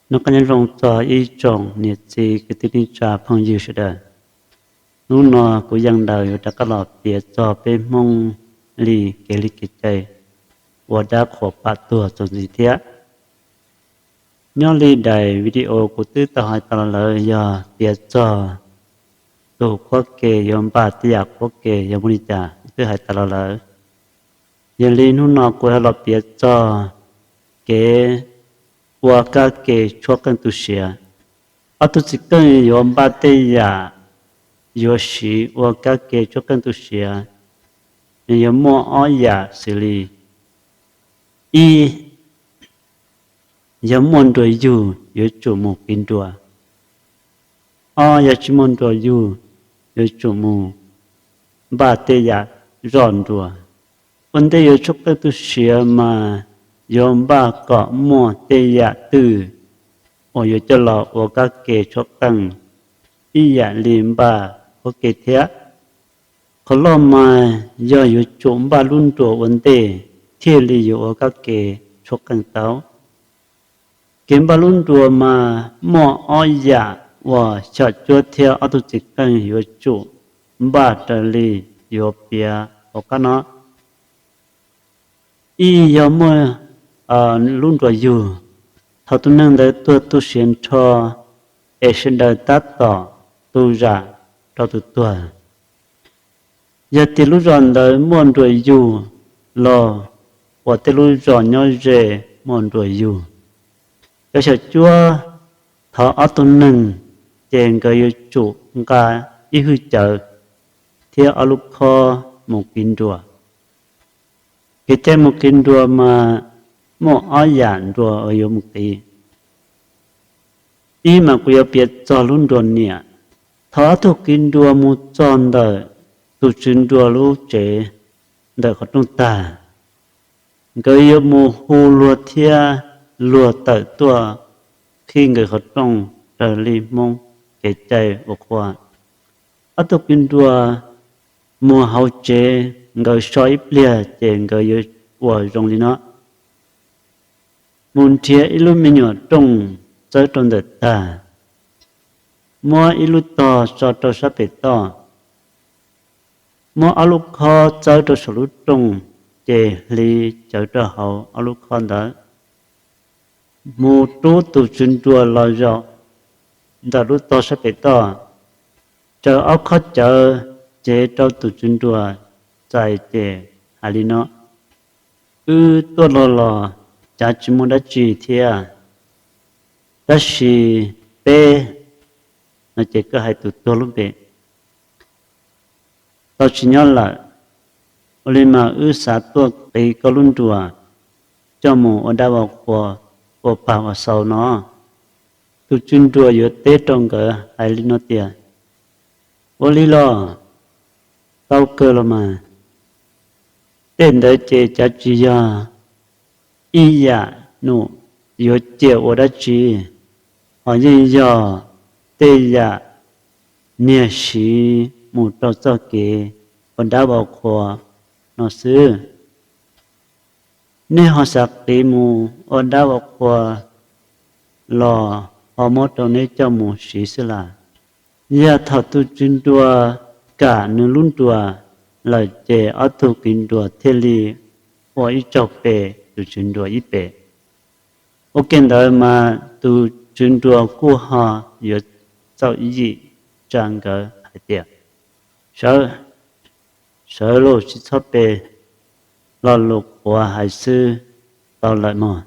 Noj qab nyob zoo txog ib tsoom niam txiv kwv tij neej tsa phooj ywg sawv daws. Hnub no kuv Yeej Daws yuav rov qab los piav txog peb Hmoob li kev li kev cai ua dab qhuas pam tuag txuas ntxiv thiab. Nyob li daim video kuv twb tau hais tas los lawm yog piav txog tus qhuab ke yuav npaj tej yam qhuab ke yog muaj li cas kuv twb hais tas los lawm. Yog li hnub no kuv yuav los piav txog kev ua kab ke tshuab qeej tu siav. Ob tug txiv qeej yuav npaj tej yam yuav siv ua kab ke tshuab qeej tu siav, nws yuav muaj ob yam xws li: ib, yog muaj nruas yug yuav tsum mus qiv nruas. Ob, yog tsis muaj nruas yug yuav tsum mus npaj tej yam zoj nruas. Ua ntej yuav tshuab qeej tu siav mas yuav npaj kom muaj tej yam twg uas yuav coj los ua kab ke tshuab qeej, ib yam li npaj qhuab ke thiab. Qhov loj mas yog yuav tsum npaj lub nruas ua ntej thiaj li yuav ua kab ke tshuab qeej tau. Kev npaj lub nruas mas muaj ob yam uas xyom cuab thiab ob tug txiv qeej yuav tsum npaj raws li yuav piav hauv qab no. Ib, yog muaj lub nruas yug, thaum tus neeg ntawd tuag tu siav nrho es sawv daws tab tom tu zam rau tus tuag, yog tias lub zos ntawd muaj nruas yug los ua tej lub zos nyob ze muaj nruas yug, cov xyom cuab thov ob tug neeg ces nkawd yuav tsum nqa ib hwj cawv thiab ob lub khob mus qiv nruas. Kev cai mus qiv nruas mas muaj ob yam nruas uas yuav mus qiv. Ib mas kuv yuav piav txog lub nruas niam. Thaum ob tug qiv nruas mus txog ntawm tus tswv nruas lub tsev ntawm qhov rooj tag, nkawd yuav mus hu luag thiab luag tawm tuaj qhib nkawd qhov rooj raws li Hmoob kev cai ua qhua. Ob tug qiv nruas mus hauv tsev, nkawd so ib pliag ces nkawd yuav ua zoo li no: mus nrhiav ib lub me nyuam rooj txawb rau ntawm tag, muab ib lub tog tso rau sab pem toj, muab ob lub khob txawb rau saum lub rooj, ces hliv cawv rau hauv ob lub khob ntawd, mus rub tus tswv nruas los zaum ntawm lub tog sab pem toj, tsaws ob khob cawv cev rau tus tswv nruas txais ces hais li no: Wb tuaj los los cav tsis muaj dab tsi thiab, tab sis peb, no ces koj hais tus tuag lub npe, tau tsis nyob lawm. Ua li mas wb xav tuaj qiv koj lub nruas coj mus ua dab ua qhua, ua pag ua xau no. Tus tswv nruas yuav teb rau nkawd hais li no tias: Ua li los, tau kawg los mas. Tej ntawd ces cav tsis yog ib yam num yuav ciam ua dab tsi, ho yeej yog tej yam niag siv mus rau txoj kev ua dab ua qhua no xwb. Nej ho xav qiv mus ua dab ua qhua los ho muab rau neb coj mus siv xwb las. Yog thaum tus tswv nruas kam nws lub nruas lawm ces ob tug qiv nruas thiaj li ua ib tsaug pe, tus tswv nruas ib pe. Ua ke ntawd mas tus tswv nruas kuj ho yuav txaum yim tsa nkawd hais tias: Sawv, sawv lauj, tsis txhob pe, lo lus qhuav hais xwb tau lawm mog.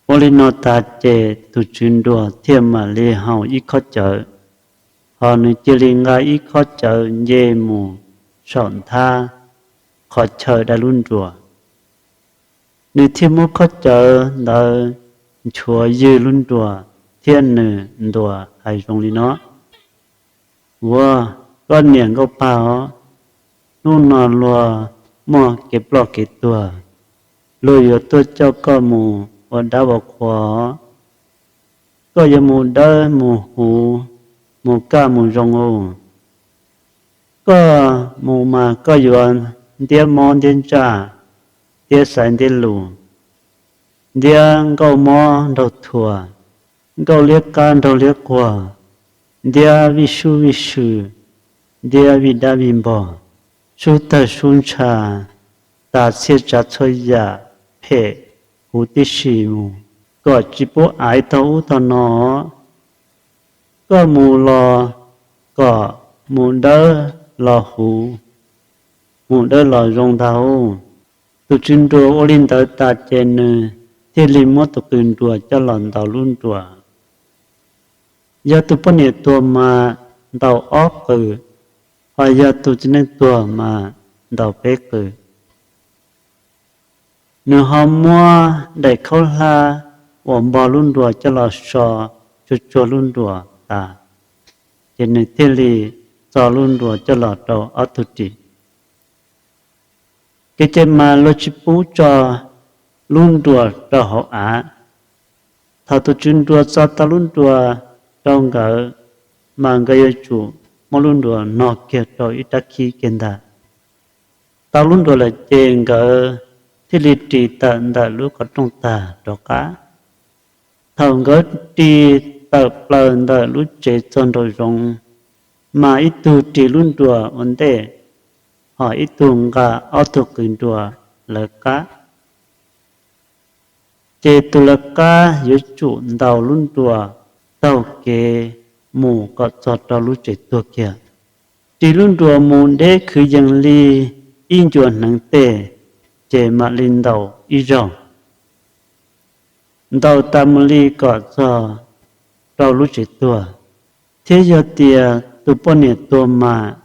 Ua li no tas ces tus tswv nruas thiaj mam li haus ib khob cawv, ho nws cia li nqa ib khob cawv nce mus saum nthab qhov chaw dai lub nruas. Nws thiaj muab khob cawv ntawd nchuav ywg lub nruas thiab nws ntuas hais zoo li no: Ua, koj niam nkauj pag os, hnub no luag muaj kev ploj kev tuag, luag yuav tuaj coj koj mus ua dab ua qhua. Koj yuav mus dawb mus huv, mus kaj mus zoo os. Koj mus mas koj yuav ntiab mob ntiab ntsaj, ntiab xaiv ntiab lus, ntiab nkauj mob nraug thuas, nkauj liab qab nraug liab quag, ntiab vij sub vij sw, ntiab vij dab vij npog, sub tawg sub ntsha, tas txhia tsav txhua yam phem huv tib si mus, kom tsis pub aiv tog ub tog no. Koj mus los kom mus dawb los huv, mus dawb los zoo ntag. Tus tswv nruas ua li ntawd tas ces nws thiaj li muab tus qws nruas coj los ntaus lub nruas. Yog tus poj niam tuag mas ntaus ob qws, hos yog tus txiv neej tuag mas ntaus peb qws. Nws ho muab daim khaub hlab uas npog lub nruas coj los so tsuag tsuag lub nruas tas, ces nws thiaj li txo lub nruas coj los rau ob tug ris. Kev cai mas luag tsis pub tso lub nruas rau hauv av. Thaum tus tswv nruas txo tau lub nruas rau nkawd, mas nkawd yuav tsum muab lub nruas nog kiag rau ib rab khib kiag ntag. Tau lub nruas lawm ces nkawd thiaj li ris tawm ntawm lub qhov rooj tag rov qab. Thaum nkawd ris tawm plaws ntawm lub tsev txog nraum zoov, mas ib tug ris lub nruas ua ntej, hos ib tug nqa ob tug qws nruas lawv qab. Ces tus lawv qab yuav tsum ntaus lub nruas taug kev mus kom txog rau lub tsev tuag kiag. Ris lub nruas mus deb khwv yees li ib ncua hneev tej, ces mam li ntaus ib zaug. Ntaus tas mus li kom txog rau lub tsev tuag, thiab yog tias tus poj niam tuag mas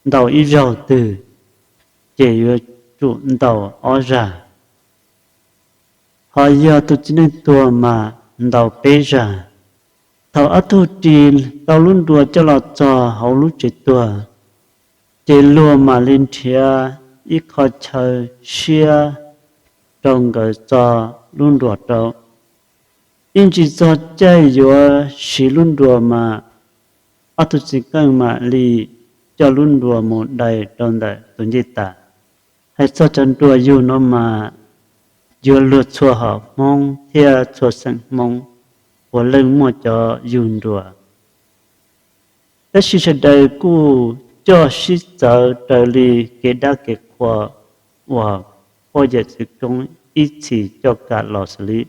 ntaus ib zaug twg, ces yuav tsum ntaus ob zag. Hos yog tus txiv neej tuag mas ntaus peb zag. Thaum ob tug ris tau lub nruas coj los txog hauv lub tsev tuag, ces luag mam li nrhiav ib qho chaw siab rau nkawd txo lub nruas rau. Ib ntsis txog caij yuav siv lub nruas mas ob tug txiv qeej mam li coj lub nruas mus dai rau ntawm tus ncej tas. Hais txog cov nruas yug no mas yuav luag txhua hom Hmoob thiab txhua xeem Hmoob puav leej muaj cov yug nruas. Tab sis sawv daws kuj coj sib txawv raws li kev dab kev qhua uas poj yawm txwv koob ib txhis coj kam los xws li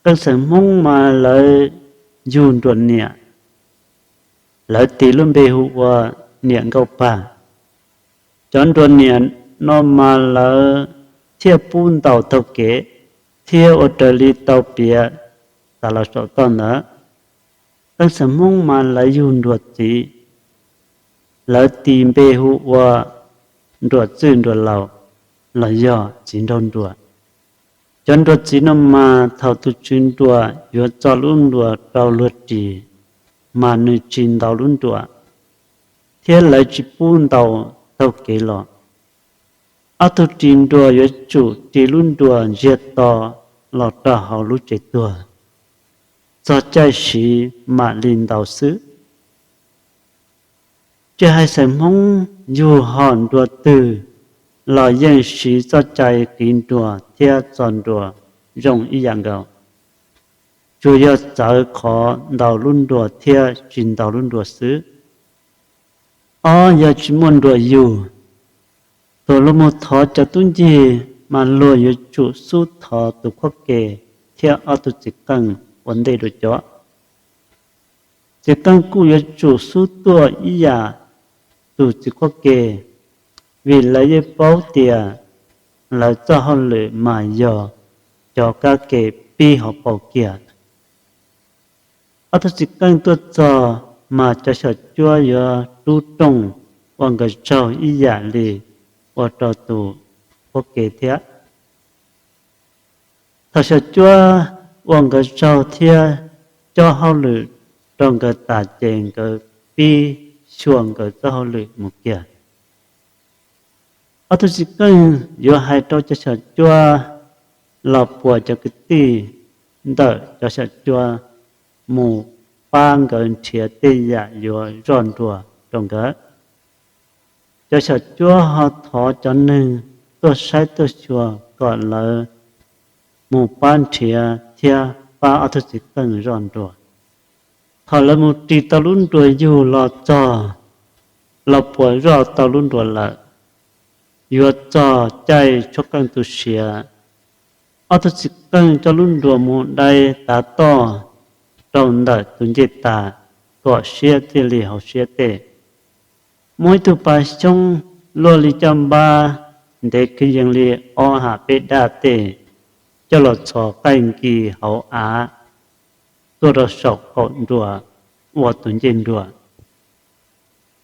qee xeem Hmoob mas lawv yug nruas niam, lawv tis lub npe hu ua niam nkauj pag. Cov nruas niam no mas lawv thiaj pub ntaus taug kev thiab ua raws li tau piav tas los saum toj ntawd. Qee xeem Hmoob mas lawv yug nruas txiv, lawv tis npe hu ua nruas txwj nruas laus los yog txiv nraug nruas. Cov nruas txiv no mas thaum tus tswv nruas yuav txo lub nruas rau luag ris, mas nws tsis ntaus lub nruas, thiab lawv tsis pub ntaus taug kev los. Ob tug ris nruas yuav tsum ris lub nruas ntsiag to los rau hauv lub tsev tuag, txog caij siv mam li ntaus xwb. Tsis hais xeem Hmoob yug hom nruas twg los yeej siv txoj cai qiv nruas thiab txo nruas zoo ib yam nkaus, tsuas yog txawv qhov ntaus lub nruas thiab tsis ntaus lub nruas xwb. Ob yog tsis muaj nruas yug, thaum luag mus thov cov tub ncig mas luag yuav tsum xub thov tus qhuab ke thiab ob tug txiv qeej ua ntej dua cov. Txiv qeej kuj yuav tsum xub tuaj ib yam tus txiv qhuab ke, vim lawv yeej paub tias lawv txoj hauj lwm mas yog cov kab ke pib hauv paus kiag. Ob tug txiv qeej tuaj txog mas cov xyaum cuab yuav rub rooj ua nkawd tsaug ib yam li ua rau tus qhuab ke thiab. Thaum xyaum cuab ua nkawd tsaug thiab cob hauj lwm rau nkawd tas ces nkawd pib xyuas nkawd txoj hauj lwm mus kiag. Ob tug txiv qeej yuav hais rau cov xyaum cuab los puas cov kwv tij ntawm cov xyaum cuab mus pab nkawd nrhiav tej yam yuav zoj nruas rau nkawd. Cov xyaum cuab ho thov cov neeg tuaj saib tuaj xyuas kom lawv mus pab nrhiav thiab pab ob tug txiv qeej zoj nruas. Thaum lawv mus ris tau lub nruas yug los txog, los puas zoj tau lub nruas lawm, yuav txog caij tshuab qeej tu siav, ob tug txiv qeej coj lub nruas mus dai tav toj rau ntawm tus ncej tas, kom siab thiaj li hauv siab tej. Muab ib tug pas xyoob luaj li caj npab, ntev kwv yees li ob ham peb daj tej, coj los txhos qaij nkis hauv av tuaj rau saum qaum nruas ua tus ncej nruas.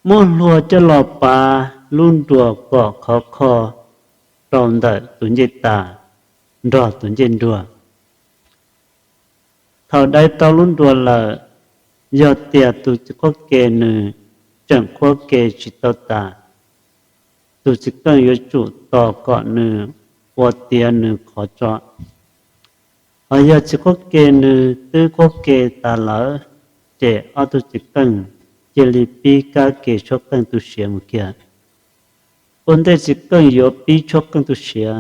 Muab hlua coj los pav lub nruas kom khov kho rau ntawm tus ncej tas nrog tus ncej nruas. Thaum dai tau lub nruas lawm, yog tias tus txiv qhuab ke nws tseem qhuab ke tsis tau tas, tus txiv qeej yuav tsum tos kom nws ua tiav nws qhov tso. Hos yog txiv qhuab ke nws twb qhuab ke tas lawm, ces ob tug txiv qeej cia li pib kab ke tshuab qeej tu siav mus kiag. Ua ntej txiv qeej yuav pib tshuab qeej tu siav,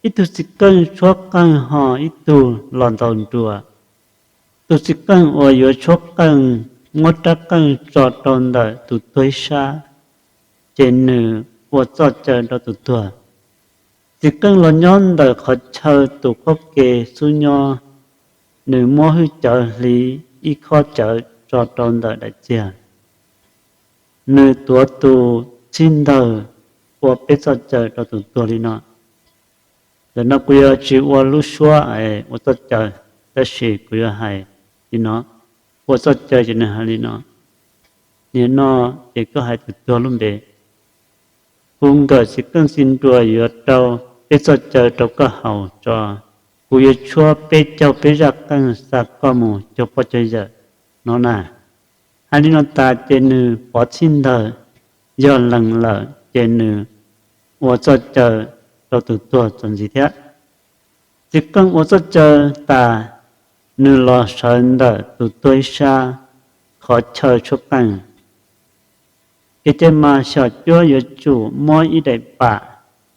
ib tug txiv qeej tshuab qeej ho ib tug los ntaus nruas. Tus txiv qeej uas yuav tshuab qeej muab rab qeej tso rau ntawm tus tuag ib sab, ces nws ua txoj caw rau tus tuag. Txiv qeej los nyob ntawm qhov chaw tus qhuab ke xub nyob, nws muab hwj cawv hliv ib khob cawv tso rau ntawm daim txiag. Nws tuav tus txhib ntawg ua peb txoj caw rau tus tuag li no. Ntawm no kuv yuav tsis ua lub suab ua txoj caw, tab sis kuv yuav hais li no, ua txoj caw ces nws hais li no. Nim no ces koj hais tus tuag lub npe. Kuv nkawm txiv qeej txiv nruas yuav rau peb txoj caw rau koj haus tso. Kuv yuav tshuab peb caug peb zaj qeej xa koj mus cuag poj cuag yawm no na. Hais li no tas ces nws pov txhib ntawg, yog lees lawm ces nws ua txoj caw rau tus tuag txuas ntxiv thiab. Txiv qeej ua txoj caw tas, nws los sawv ntawm tus tuag ib sab qhov chaw tshuab qeej. Ces ces mas xyom cuab yuav tsum muab ib daim pam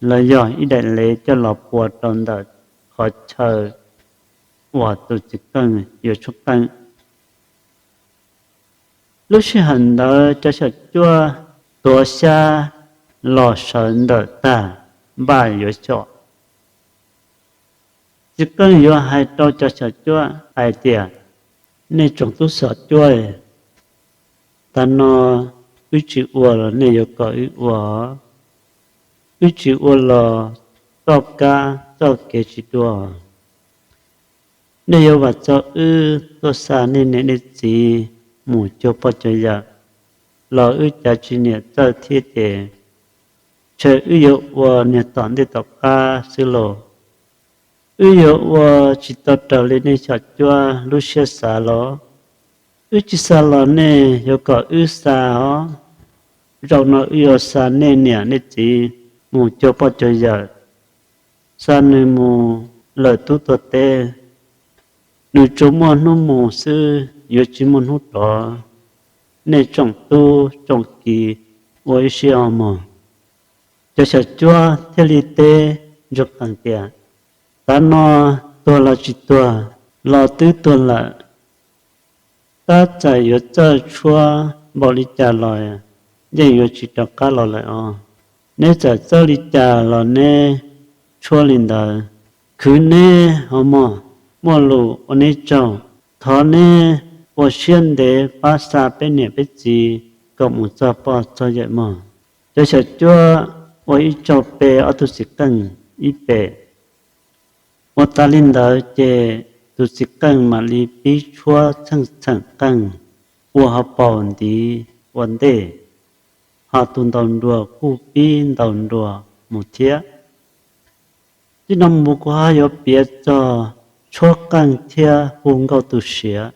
los yog ib daim lev coj los pua rau ntawm qhov chaw uas tus txiv qeej yuav tshuab qeej. Lub sij hawm ntawd cov xyom cuab tuav xyab los sawv ntawm tag, npaj yuav xyom. Txiv qeej yuav hais rau cov xyom cuab hais tias, nej tsoom tub xyom cuab, tav no wb tsis ua los nej yuav kom wb ua, wb tsis ua los txoj kab txoj kev tsis dua. Nej yuav vam txog wb tuaj xa nej niam nej txiv mus cuag poj cuag yawm, los wb cav tsis niam txawj thiab ces, ntshe wb yuav ua niag tom ntej tom qab xwb lauj. Wb yuav ua tsis tau raws li nej xyom cuab lub siab xav los, wb tsis xa los nej yuav kom wb xa os. Zaum no wb yuav xa nej niam nej txiv mus cuag poj cuag yawm, xa nws mus lawm tub tuag teb. Nws tsuas muaj hnub mus xwb, yuav tsis muaj hnub rov. Nej tsoom tub tsoom kiv ua ib siab os mog. Cov xyom cuab thiaj li teb ntsuag qees tias, tav no tuag los tsis tuag los twb tuag lawm, tab txawm yuav txawj tshuab npaum li cas los yeej yuav tsis rov qab los lawm os. Neb txawm txawj li cas los neb tshuab li ntawd. Khwv neb os mog, muaj lus ua neb tsaug. Thov neb ua siab ntev pab xa peb niam peb txiv kom mus txog poj txog yawm mog. Cov xyom cuab ua ib tsaug pe ob tug txiv qeej ib pe. Ua tas li ntawd ces tus txiv qeej mam li pib tshuab txheej txheem qeej ua hauv paus ntiv ua ntej, ho tus ntaus nruas kuj pib ntaus nruas mus thiab. Tib no mus kuv ho yuav piav txog tshuab qeej thiab hu nkauj tu siav.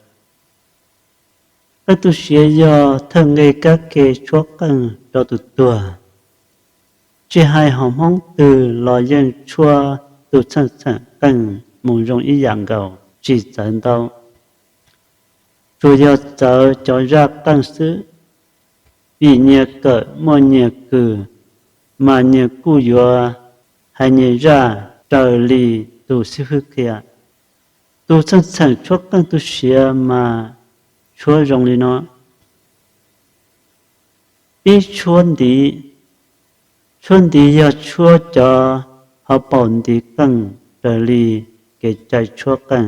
Qeej tu siav yog thawj nqe kab ke tshuab qeej rau tus tuag. Tsis hais hom hmoob twg los yeej tshuab tus txheej txheem qeej mus zoo ib yam nkaus, tsis txawv ntau. Tsuas yog txawv cov zaj qeej xwb, vim nyias kawm muaj nyias kws, mas nyias kuj yuav hais nyias zaj raws li tus xib hwb qhia. Tus txheej txheem tshuab qeej tu siav mas tshuab zoo li no: Pib tshuab ntiv. Tshuab ntiv yog tshuab cov hauv paus ntiv qeej raws li kev cai tshuab qeej.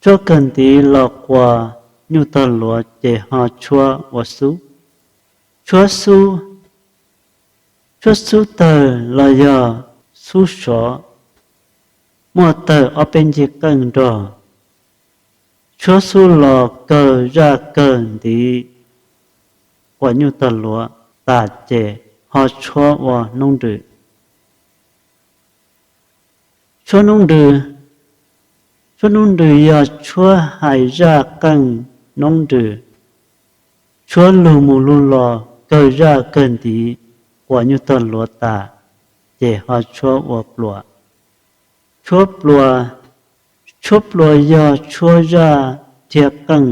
Tshuab kawg ntiv los quas nyuj tog luav ces ho tshuab ua xub. Tshuab xub. Tshuab xub tawg los yog xub sov, muaj tawg ob peb ncig qeej nrog. Tshuab xub los kawg zaj kawg ntiv quas nyuj tog luav tas ces ho tshuab ua noob nrws. Tshuab noob nrws. Tshuab noob nrws yog tshuab hais zaj qeej noob nrws. Tshuab lug mus lug los kawg zaj kawg ntiv quas nyuj tog luav tas ces ho tshuab ua pluas. Tshuab pluas. Tshuab pluas yog tshuab zaj dhia qeej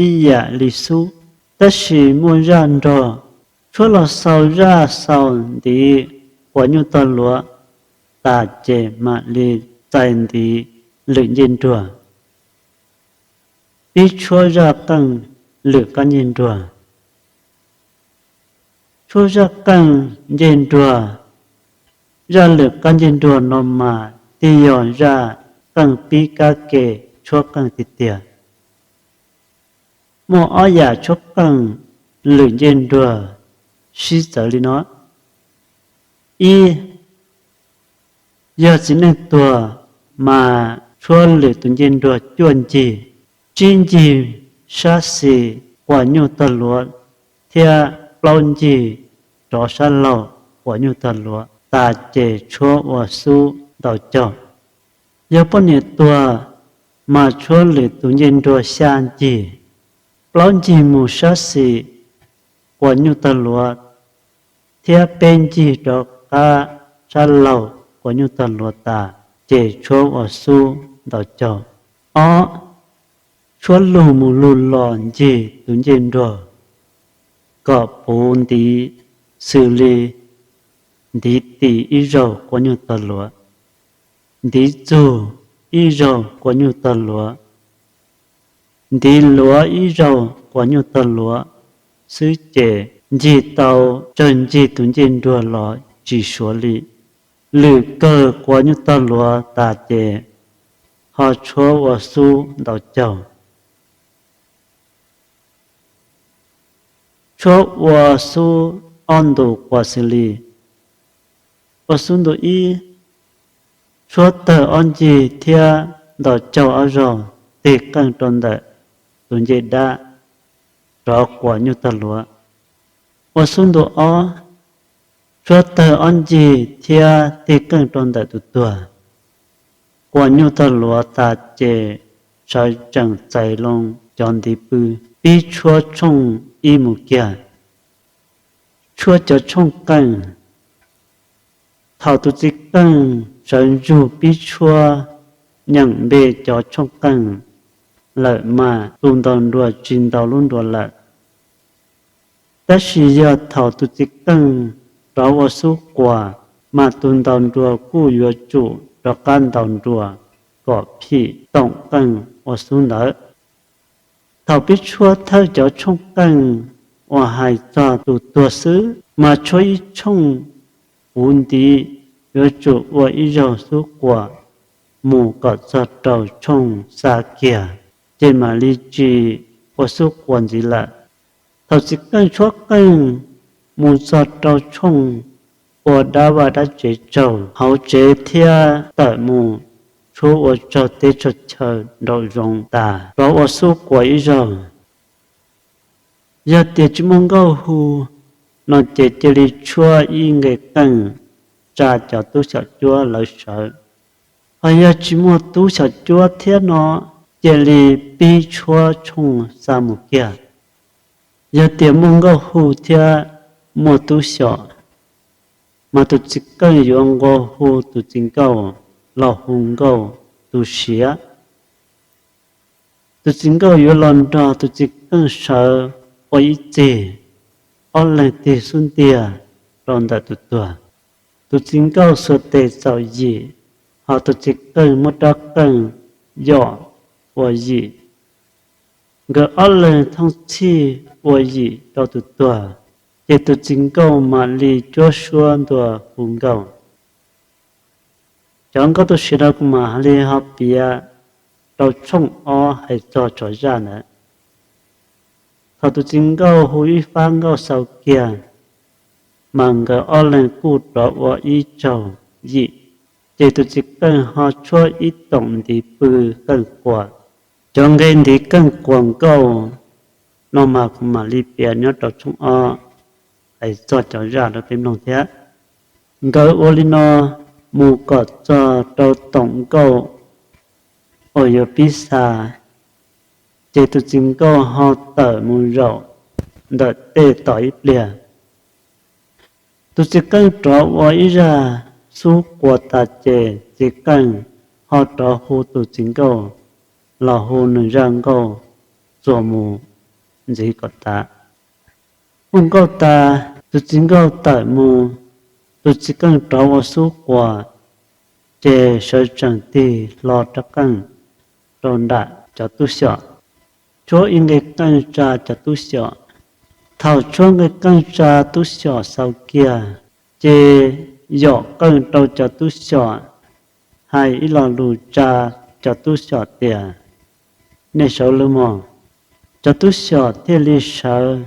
ib yam li xub, tab sis muaj zaj nrog. Tshuab los xaus zaj xaus ntiv quas nyuj tog luav tas ces mam li txais ntiv lwm ncej nruag. Pib tshuab zaj qeej lwm qab ncej nruag. Tshuab zaj qeej ncej nruag. Zaj lwm qab ncej nruag no mas twb yog zaj qeej pib kab ke tshuab qeej tiag tiag. Muaj ob yam tshuab qeej lwm ncej nruag sib txawv li no: Ib, yog txiv neej tuag mas tshuab lwm tus ncej nruag cuaj ncig, tsib ncig sab xis quas nyuj tog luav thiab plaub ncig rov sab laug quas nyuj tog luav tas ces tshuab ua xub ntaus caug. Yog poj niam tuag mas tshuab lwm tus ncej nruag xya ncig, plaub ncig mus sab xis quas nyuj tog luav thiab peb ncig rov qab sab laug quas nyuj tog luav tas ces tshuab ua xub ntaus caug. Ob, tshuab lug mus lug los ncig tus ncej nruag kom puv ntiv, xws li ntiv tim ib zaug quas nyuj tog luav, ntiv txug ib zaug quas nyuj tog luav, ntiv luav ib zaug quas nyuj tog luav xwb ces ncig tau tsawg ncig tus ncej nruag los tsis suav li. Lwm kawg quas nyuj tog luav tas ces ho tshuab ua xub ntaus caug. Tshuab ua xub ob ntu quas xws li: Ua xub ntu ib, tshuab tawg ob ncig thiab ntaus caug ob zaug tig qeej rau ntawm tus ncej dab rov quas nyuj tog luav. Ua xub ntu ob, tshuab tawg ob ncig thiab tig qeej rau ntawm tus tuag. Quas nyuj tog luav tas ces sawv tsees txais loo cov ntiv pw, pib tshuab tshooj ib mus kiag. Tshuab cov tshooj qeej. Thaum tus txiv qeej sawv ntsug pib tshuab, nyeem npe cov tshooj qeej lawm mas tus ntaus nruas tsis ntaus lub nruas lawm. Tab sis yog thaum tus txiv qeej rov ua xub quas, mas tus ntaus nruas kuj yuav tsum rov qab ntaus nruas kom phim toom qeej ua xub ntawd. Thaum pib tshuab thawj cov tshooj qeej uas hais txog tus tuag xwb, mas tshuab ib tshooj puv ntiv yuav tsum ua ib zaug xub quas mus kom txog rau tshooj xa kiag, ces mam li tsis ua xub quas ntxiv lawm. Thaum txiv qeej tshuab qeej mus txog rau tshooj ua dab vaj dab tsev tsaug hauv tsev thiab tawm mus tshuab ua tsaug teb tsaug chaw nraum zoov tas rov ua xub quas ib zaug. Yog tias tsis muaj nkauj hu no ces cia li tshuab ib nqe qeej tsa cov tub xyaum cuab lawv sawv. Hos yog tsis muaj tub xyaum cuab thiab no, cia li pib tshuab tshooj xa mus kiag. Yog tias muaj nkauj hu thiab muaj tub xyaum, mas tus txiv qeej yuav nqua hu tus txiv nkauj los hu nkauj tu siav. Tus txiv nkauj yuav los nrog tus txiv qeej sawv ua ib txig, ob leeg tig xub ntiag rau ntawm tus tuag. Tus txiv nkauj xuas tes txaum yim, Ho tus txiv qeej muab rab qeej yom ua yim. Nkawd ob leeg thooj txhij ua yim rau tus tuag, ces tus txiv nkauj mam li cuab suab ntua hu nkauj. Cov nkauj tu siav no kuv mam li ho piav rau tshooj ob hais txog tsov zaj ntawd. Thaum tus txiv nkauj hu ib fab nkauj xaus kiag, mas nkawd ob leeg kuj rov ua ib tsaug yim, ces tus txiv qeej ho tshuab ib toom ntiv pw qeej quas. Cov nqe ntiv qeej quas nkauj no mas kuv mam li piav nyob rau tshooj ob hais txog cov zaj rau peb mloog thiab. Nkawd ua li no mus kom txog rau toom nkauj uas yuav pib xa, ces tus txiv nkauj ho tawm mus zaum ntawm tej tos ib pliag. Tus txiv qeej rov ua ib zaj xub quas tas ces txiv qeej ho rov hu tus txiv nkauj los hu nws zaj nkauj txuas mus ntxiv kom tas. Hu nkauj tas, tus txiv nkauj tawm mus, tus txiv qeej rov ua xub quas, ces sawv tsees tig hlo rab qeej rau nram cov tub xyom, tshuab ib nqe qeej tsa cov tub xyom. Thaum tshuab nqe qeej tsa tub xyom xaus kiag, ces yom qeej rau cov tub xyom, hais ib lo lus tsa cov tub xyom tias, nej sawv lawm mog. Cov tub xyom thiaj li sawv,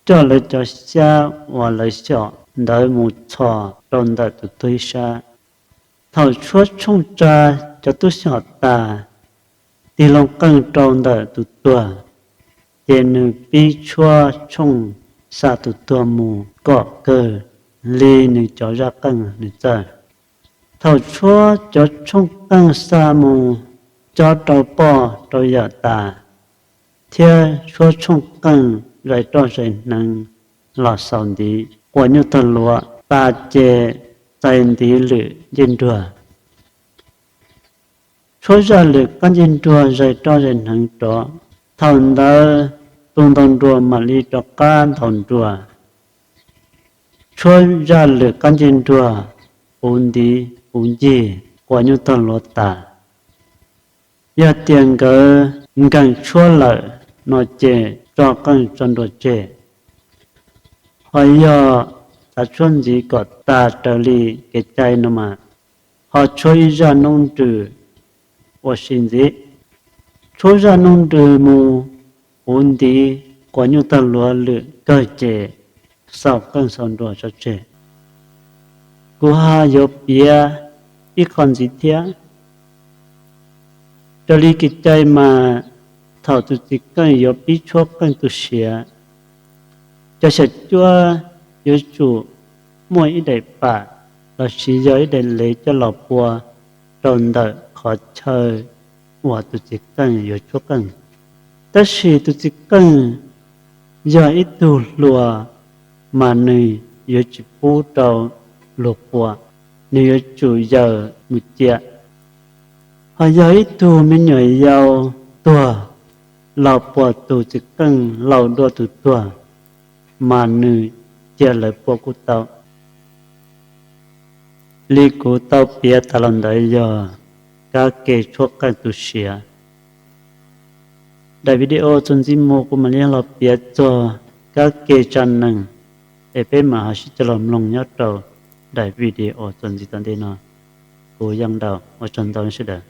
coj lawv cov xyab uas lawv xyom ntawd mus txhos rau ntawm tus tuag ib sab. Thaum tshuab tshooj tsa cov tub xyom tas, tig loo qeej rau ntawm tus tuag, ces nws pib tshuab tshooj xa tus tuag mus kom kawg li nws cov zaj qeej nws txawj. Thaum tshuab cov tshooj qeej xa mus cob rau poj rau yawm tas, thiab tshuab tshooj qeej zais roj zais hneev los xaus ntiv quas nyuj tag luav tas ces txais ntiv lwm ncej nruag. Tshuab zaj lwm qab ncej nruag zais roj zais hneev rov. Thaum ntawd tus ntaus nruas mam li rov qab ntaus nruas, tshuab zaj lwm qab ncej nruag puv ntiv puv ncig quas nyuj tag luav tas. Yog tias nkawd nkees tshuab lawm no ces tso qeej tso nruas tseg. Ho yog xav tshuab ntxiv kom tas raws li kev cai no mas, ho tshuab ib zaj noob nrws ua si ntxiv. Tshuab zaj noob nrws mus puv ntiv quas nyuj tag luav lwm kawg ces xaus qeej xaus nruas tso tseg. Kuv ho yuav piav ib qho ntxiv thiab. Raws li kev cai mas, thaum tus txiv qeej yuav pib tshuab qeej tu siav, cov xyom cuab yuav tsum muaj ib daim pam lossis yog ib daim lev coj los pua rau ntawm qhov chaw uas tus txiv qeej yuav tshuab qeej. Tab sis tus txiv qeej yog ib tug hluas, mas nws yuav tsis pub rau luag pua, nws yuav tsum yaws mus cia. Ho yog ib tug me nyuam yaus tuag los puas tus txiv qeej laus dua tus tuag, mas nws cia lawv pua kuj tau. Li kuv tau piav tas los ntawd yog kab ke tshuab qeej tu siav. Daim video txuas ntxiv mus kuv mam li los piav txog kab ke tsa nees, es peb mam ho sib coj los mloog nyob rau daim video txuas ntxiv tom ntej no. Kuv Yooj Dauj, ua tsaug ntau sawv daws.